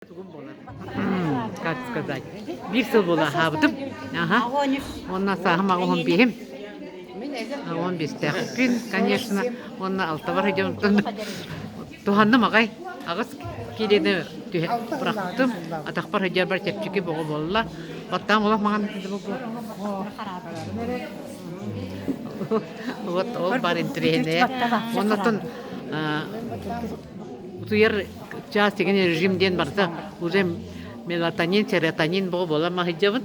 Как сказать, биир сыл буола аһаабытым. Аха. Уонна сааһым аҕыһын биэһим. Он биэстээхпин, конечно. Уонна алтабар сылдьан туһанным аҕай. Аҕыс киилэни түһэ бырахтым. Атахпар сылдьарбар чэпчэки боҕо буолла. Баттаам олох маҥан Вот ол бар интэриэһинэйэ. Оннотон утуйар чаас деген режим диэн барыта уже мелатонин, серотонин боо буолан маһыйдьабын.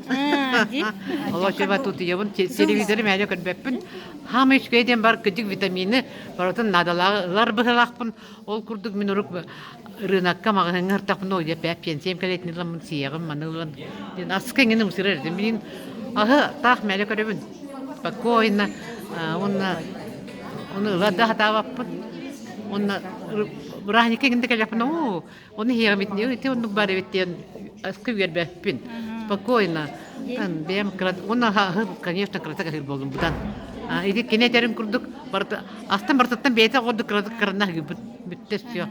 Олох чуба тутуйабын, телевизоры мээнэ көрбөппүн. Хаама үчүгэй диэн бар кыдьык витамины барытын наадалаах быһылаахпын. Ол курдук мин урук рынокка маҕаһыыҥҥа ыртахпына ой пэ пенсиям кэлэтин ыламмын сиэҕим маны ылан диэн аска иҥин ымсырар этим. Билин аһы таах мээнэ көрөбүн. Спокойно уонна ону ыла да сатаабаппын. Уонна бырааһынньыкка иҥин да кэллэхпинэ оо ону иһиэҕим итини ити оннук баар эбит диэн аска үөрбэппин. Спокойно бэйэм уонна аһы конечно кыратык аһыыр буоллум быдан. Ити кини этэрин курдук барыта астан барытыттан бэйэтэ оҕордук кыратык кыранна аһыыбыт бүттэ все.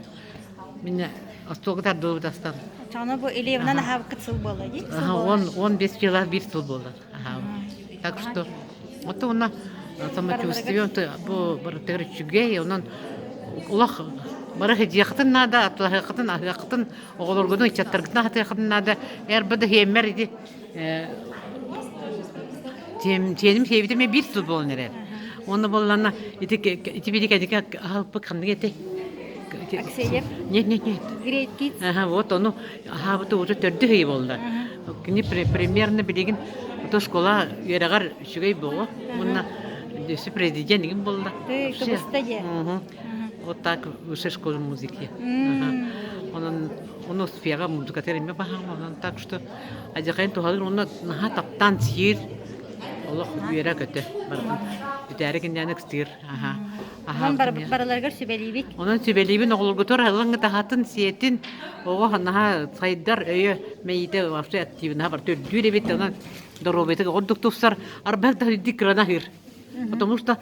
Минэ остуолга тардылыбыт астан. Чоно бу Ильевнан аһаабыккыт сыл буолла дии? 15 жыл биир сыл буолла. Так что ото уонна самочувствие бу барытыгар үчүгэй, онон олох бары сыдьыахытын наада, атлаһыаххытын, аһыаххытын, оҕолоргутун, ыччаттаргытын аһатыаххытын наада. Эрбэ да иһиэммэр ити сиэним сиэбитим биир сыл буолан эрэр. Уонна буоллаҕына ити ити били кэнники аһалпыт ханнык этэй? Аксеев? Нет, нет, нет. Great Kids? Ага, вот ону аһаабыта уже төрдүс ый буолла. Кини примерно билигин ото школа үөрэҕэр үчүгэй буолуо. Уонна өссө президент игин буолла. Кыбыста дьэ. Вот так высшей школы музыки. Онон оны успега музыкатыр эме баһаам онон так что адьакайын туһалыр уонна наһаа таптаан сиир олох үөрэ көтө барытын бүтээри киниэхэ ыкстыыр аха Онон барыларыгар сүбэлиибит. Онон сүбэлиибин оҕолоргутугар ылаҥҥыт аһатын, сиэтин, оҕо наһаа сайдар өйө, мэйиитэ вообще активнаһа барыта үрдүүр эбит, онон доруобуйатыгар ордук тупсар, арбах да үрдүк кырана аһыыр. Потому что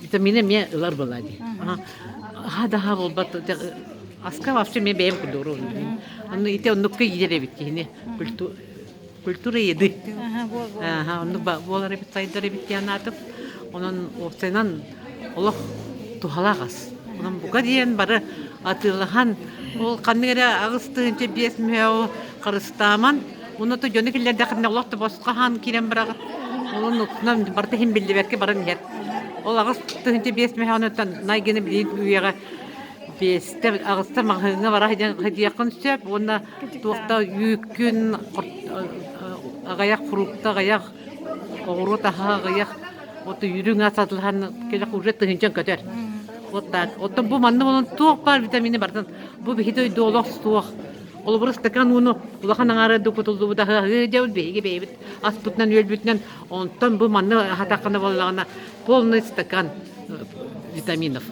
витамины эмиэ ылар буолаа дии. Аха да буолбат аска вообще мен бэйэм курдук Онно ити оннукка иитэр эбит киһини культура еды. Оннук буолар эбит, сайдар эбит диэн аатым. Онон уопсайынан олох туһалаах ас. Онон бука диэн бары атыылаһан, ол ханнык эрэ 8 тыһыынча 5 мөһөөҕү харыстааман, уонна то дьону киллэрдэххинэ олох да босхо аһаан киирэн бараҕыт. Онон уксунан барыта иһин биллибэккэ баран иһэр. Ол 8 тыһыынча 5 мөһөөҕүнэн найгыны билигин үйэҕэ биэстэ аҕыста маҕаһыыҥҥа бара сылдьыаххын сөп уонна туохта үүккүн аҕыйах фрукта аҕыйах оҕуруот аһа аҕыйах вот үрүҥ ас атылаһан кэлэх уже тыһыынчан көтөр вот так оттон бу манна буолан туох баар витамины барытын бу биһи дойду олох суох холобур ыстакаан ууну улахан аҥаара кутуллубут аһы дьэ биһиги бэйэбит аспытынан үөлбүтүнэн онтон бу манна аһатаххына буоллаҕына полный стакан витаминов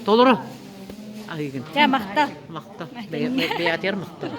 Толору аһыыгын. Дьэ, махтал. Махтал. Бэйэтигэр махтал.